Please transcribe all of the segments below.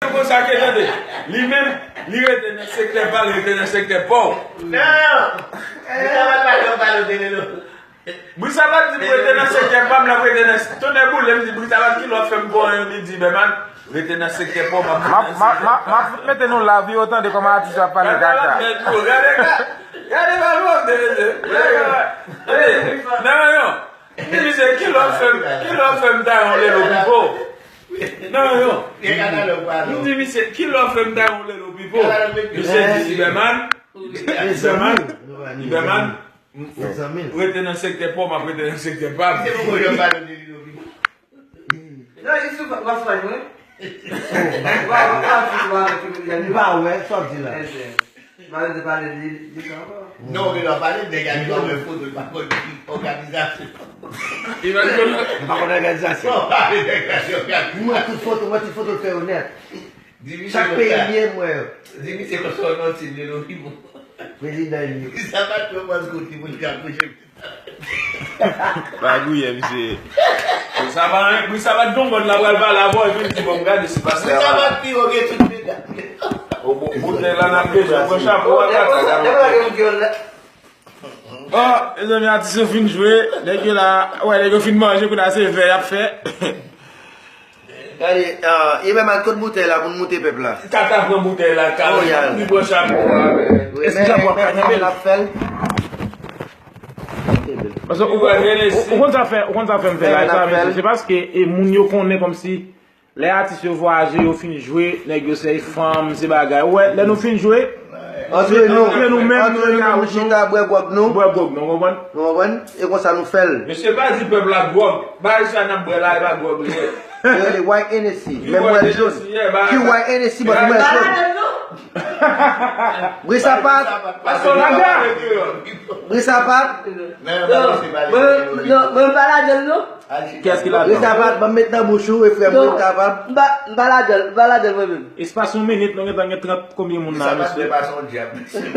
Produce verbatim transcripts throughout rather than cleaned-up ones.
Konsa ke tande, li menm, li rete nan sektè pa l, rete nan sektè pa w. Non! Li pa pale, pale, pale, pale. Bri Sapat di pou rete nan sektè pa m, l ap rete nan, tonnè boule m di Bri Sapat ki lòt fè m pran yon li di Bèman, rete nan sektè pa w, m ap rete nan sektè pa m. M ap fout mete nou la, wi, ou tande kòman atis yo ap pale kaka. Gade, gade, gade, gade, gade, gade, non, non, non. M di misye, ki lè w fè m, ki lè w fè m ta yon lelo pipo? Non, non. M di misye, ki lè w fè m ta yon lelo pipo? Misye di, Ibèman, Ibèman, Ibèman, rete nan sektè pa w, m ap rete nan sektè pa m. Se pou yo pale de lelo pipo. Non, li sou WhatsApp, wi. Ou pa wè sa w ap di la. Malè de pale de, de sa ankò. Non, men w pale de nèg a li pa wè foto, li pa konn ki òganizasyon. Li pa konn òganizasyon. Bon, pale nèg la se òganizasyon. Mwen tout foto, mwen tout foto l fè yo nèt. Chak peyi m ye, m wè yo. Di misye konsa w nan ti lelo pipo. Prezidan li ye. Sa pa twò mwen kote moun ka kouche. Pa gouye, misye. Sa pa, wi, sa pa t gon moun la pral pale avè w, epi l di, bon, gade si pastè a pale. Sa pa t pi wo ke tout medam. O, bon, boutèy la n ap bezwen pran chapo a, kaka, gade. Oh, mezanmi, atis yo fin jwe, nèg yo la, wè, nèg yo fin manje, kounye a se vè y ap fè. Gade, ah, e menm ak kot boutèy la pou n moute pèp la. Tata pran boutèy la, kaka, li pran chapo a. Wi, men, men, men, men, l ap fè l. Paske ou, ou, ou konn sa fè, ou konn sa fè m fè la, sa, mesye, se paske, e, moun yo konnen kòmsi lè atis yo vwayaje, yo fin jwe, nèg yo se fanm, se bagay. Ou wè, lè nou fin jwe, antre nou, antre nou menm, antre nou menm, nou chita, bwè gwòg nou. Bwè gwòg nou, konprann? Nou konprann? E konsa nou fè l. Mesye, pa di pèp la gwòg. Bagay sa n ap bwè la, e pa gwòg li ye. Yo rele White Hennessy. Men m wè l jòn. Ki White Hennessy, but m wè l jòn. Bri Sapat. Bri Sapat. Non, mwen pa ladan l non. Kiyès ki ladan? Bri Sapat, ban m met nan bouch ou, e frè mwen kapab. M pa, m pa ladan l, m pa ladan l mwen menm. Espas yon minit, nou gentan gen trant konbyen moun la, mesye?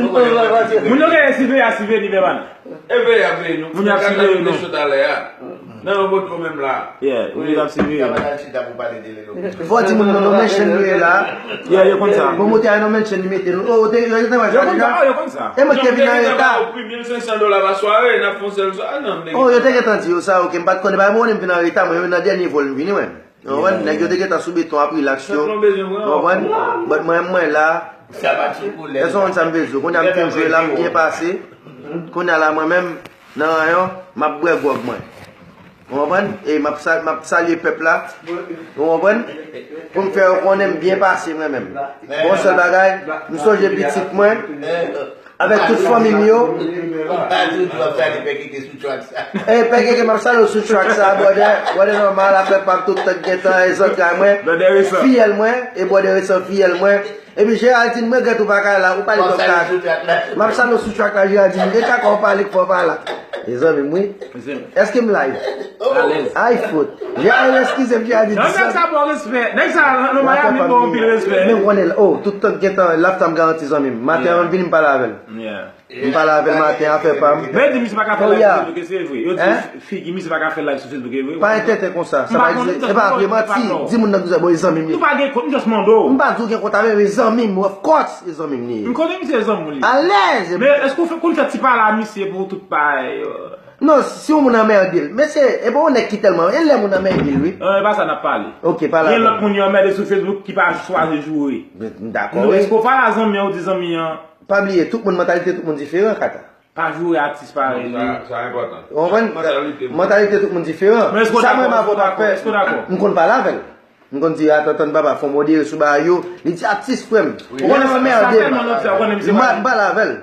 Moun yo genyen siveye a siveye ni Bèman. E veye a veye nou. Moun yo ap siveye nou. Nan yon bout ou menm la. Yeah, moun yo ap siveye nou. Fò di moun nan nou mention nou ye la. Yeah, yo konn sa. Bon, moute a nou mention li mete nou. Oh, te, yo te wè sa deja. Yo konn sa, oh, yo konn sa. E mwen ki te vin an reta. Pri mil senk san dola pa sware, n ap fè yon sèl swa, non, nèg. Oh, yo te gentan di yo sa, ok, m pa t konnen, pa mwen, m vin an reta, mwen, nan dènye vòl m vini, mwen. Ou konprann? Nèg yo te gentan sou beton ap rilaks yo. Ou konprann? But mwen, mwen la. Èske w konn sa m vle di w? Kounye a m fin jwe la, m byen pase. Kounye a la, mwen menm, nan rayon, m ap bwè gwòg mwen. Ou konprann? E m ap sa-, m ap salye pèp la. Ou konprann? Pou m fè yo konnen m byen pase mwen menm. Bon, sèl bagay, m sonje pitit mwen. Avèk tout fanmi m yo. Ou pa di w di w ap salye Pè Keke sou track sa. Eh, Pè Keke, m ap salye w sou track sa, brother. Brother nòmal, afè pa m tout tan gentan, e zantray mwen. Fiyèl mwen, e brother resan fiyèl mwen. Epi Géraldine, m regrèt ou pa ka la, ou pale dòk la. M ap salye w sou track la, Géraldine. E kaka w pale k fò pa la. Mezanmi, wi. Èske m live? Alèz. Ay, fout. Géraldine, eskize m, Géraldine. Non, nèg sa bon respè. Nèg sa nan Miami bon anpil respè. Men konnen, oh, tout tan gentan, lafta m garanti zanmi m. Maten an, m vini m pale avè l. Yeah. M pale avè l maten, afè pa m. Men yo di misye pa ka fè live sou Facebook, se vre? Yo di figi misye pa ka fè live sou Facebook, e vre? Pa entète konsa, sa pa egziste. E pa vre, manti. Di moun nan ki sa, bon, e zanmi m ye. Nou pa gen kont, m just mande w. M pa di w gen kont avè m, e zanmi m, of course, e zanmi m li ye. M konnen misye e zanmi w li ye. Alèz! Men èske w fè, konn fè ti pale a misye pou tout bagay, euh? Non, si yon moun anmède l. Men se, e pa yon nèg ki tèlman, e lè moun anmède l, wi. Non, e pa sa n ap pale. Ok, pale avè m. Gen lòt moun yo anmède sou Facebook ki pa chwazi joure. M dakò, wi. Èske w pale a zanmi an, ou di zanmi an? Pa bliye, tout moun, mantalite tout moun diferan, Kaka. Pa joure atis parèy li. Sa, sa enpòtan. Ou konprann? Mantalite moun. Mantalite tout moun diferan. Men èske w dakò? Èske w dakò? M konn pale avè l. M konn di, "Atann, tann, papa, fò w modere sou bagay yo." Li di, "Atis, frè m." Ou konnen m anmède. M pale avè l.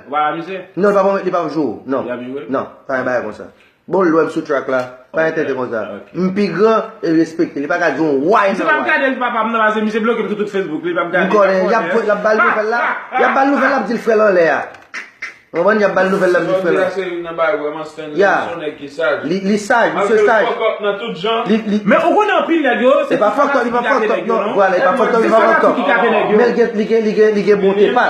Non, li pa, li pa joure. Non. Non, pa gen bagay konsa. Bon, l wè m sou track la. Pa entète konsa. M pi gran, e respekte. Li pa ka di yon way nan way. Misye pa gade l, papa m nan, paske misye bloke m sou tout Facebook. Li pa gade. M konnen, y ap, y ap ba l nouvèl la. Y ap ba l nouvèl la, ap di l frè l anlè a. Ou konprann? Y ap ba l nouvèl la, ap di l frè l anlè a. Ya. Li, li saj, misye saj. Li, li. Men ou konnen anpil nèg yo, se pa fuck up, li pa fuck up, non. Vwala, li pa fuck up, li pa fuck up. Men li gen, li gen, li gen, li gen bonte pa l.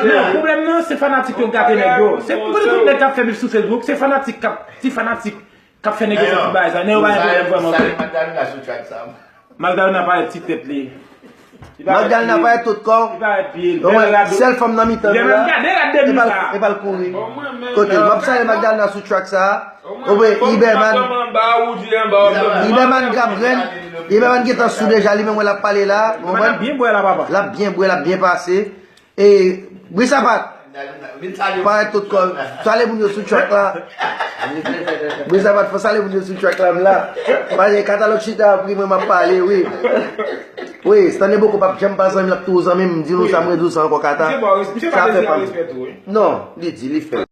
Non, pwoblèm nan, se fanatik yo k gate nèg yo. Se, ou konnen tout nèg k ap fè bif sou Facebook, se fanatik k ap Ti fanatik k ap fè nèg yo fè tout bagay sa, nèg yo pa gen pwoblèm vrèman vre. Magdalena parèt ti tèt li. Magdalena parèt tout kò. Sèl fanm nan mitan nou la. Epa l kouri. Kote m ap salye Magdalena sou track sa. Oubyen Iberman. Iberman Gabren. Iberman gentan sou deja li menm wè l ap pale la. Konprann? L ap byen bwè, l ap byen pase. E Brisapat. Parèt tout kò. Salye moun yo sou track la. Brisapat, fò salye moun yo sou track la m la. Paske Kata lòt chita pri mwen m ap pale wi. Wi, Stanley Boko p ap janm pa zanmi l, l ap toujou zanmi m. M di nou sa, mwen di w sa ankò Kata. Sa fè pa m. Non, li di, li fè.